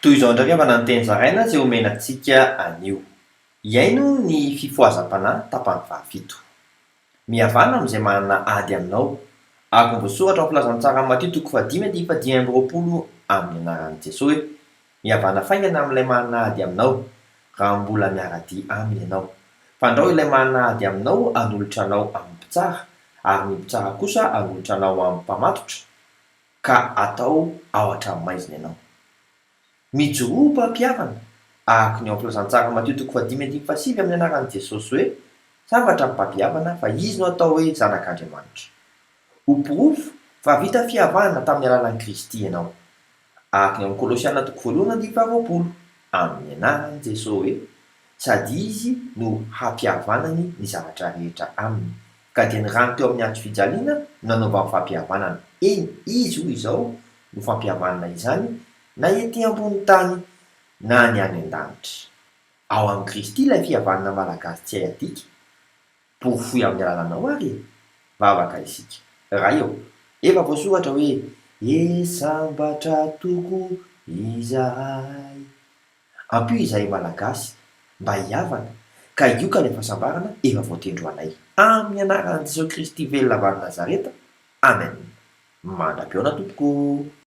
Toy izao indray angamba ny teny zaraina izay omena antsika anio. Hihaino ny fifohazam-panahy tapany fahafito. Mihavàna amin'izay manana ady aminao, araka ny voasoratra ao amin'ny Filazantsaran'i Matio toko fahadimy andininy fahadimy amby roapolo amin'ny anaran'i Jesoa hoe, Mihavàna faingana amin'ilay manana ady aminao, raha mbola miara-dia aminy ianao. Fandrao ilay manana ady aminao hanolotra anao amin'ny mpitsara, ary ny mpitsara kosa hanolotra anao amin'ny mpamatotra, ka atao ao an-tranomaizina ianao. Mijoroa ho mpampihavana, araka ny ao amin'ny Filazantsara Matio toko fahadimy andininy fahasivy amin'ny anaran'i Jesosy hoe, Sambatra ny mpampihavana fa izy no atao hoe zanak'Andriamanitra. Ho porofo fa vita fihavahana tamin'ny alalan'i Kristy ianao. Araka ny ao amin'ny Kolosiana toko voalohany andininy faharoapolo, amin'ny anaran'i Jesosy hoe, Sady Izy no hampihavanany ny zavatra rehetra aminy, ka dia ny rany teo amin'ny hazo fijaliana no nanaovany fampihavanana, eny, Izy hoy izao no fampihavanana izany na ety ambony tany na ny any an-danitra. Ao amin'i Kristy ilay fihavanana malagasy tsy hay adika. Porofoy amin'ny alalanao ary e! Vavaka isika. Ray ô! Efa voasoratra hoe, E sambatra tokoa izahay. Ampio izahay Malagasy mba hihavana ka hioka ilay fahasambarana efa voatendry ho anay. Amin'ny anaran'i Jesoa Kristy velona avy any Nazareta. Amen. Mandra-pihaona tompoko.